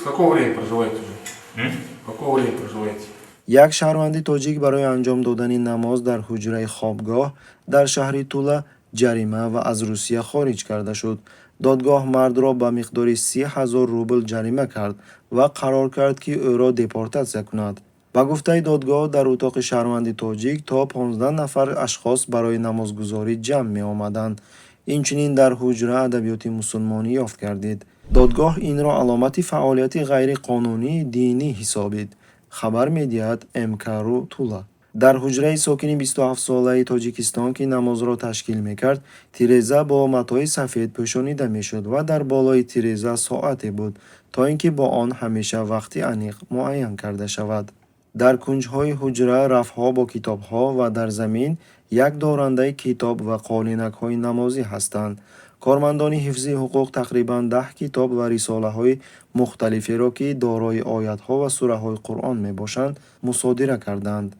С какого времени проживаете уже? М? Какого времени проживаете? Як шаҳрванди тоҷик барои анҷом додани намоз дар ҳуҷраи хобгоҳ дар шаҳри Тула ҷарима ва аз Русия хориҷ карда шуд. Додгоҳ мардро ба миқдори 30 000 рубл ҷарима кард ва қарор кард, ки ӯро депортатсия кунад. Ба гуфтаи додгоҳ, дар утоқи шаҳрванди тоҷик то 15 нафар ашхос барои намозгузорӣ ҷамъ меомаданд. Инчунин дар ҳуҷра адабиёти мусулмонӣ ёфт гардид. Додгоҳ инро аломати фаъолияти ғайриқонунии динӣ ҳисобид, хабар медиҳад МКру Тула. Дар ҳуҷраи сокини 27-солаи Тоҷикистон, ки намозро ташкил мекард, тиреза бо матои сафед пӯшонида мешуд ва дар болои тиреза соате буд, то ин ки бо он ҳамеша вақти аниқ муайян карда шавад. Дар кунҷҳои ҳуҷра рафҳо бо китобҳо ва дар замин як дорандаи китоб ва қолинакҳои намозӣ ҳастанд. Кормандони ҳифзи ҳуқуқ тақрибан 10 китоб ва рисолаҳои мухталиферо, ки дорои оятҳо ва сураҳои Қуръон мебошанд, мусодира карданд.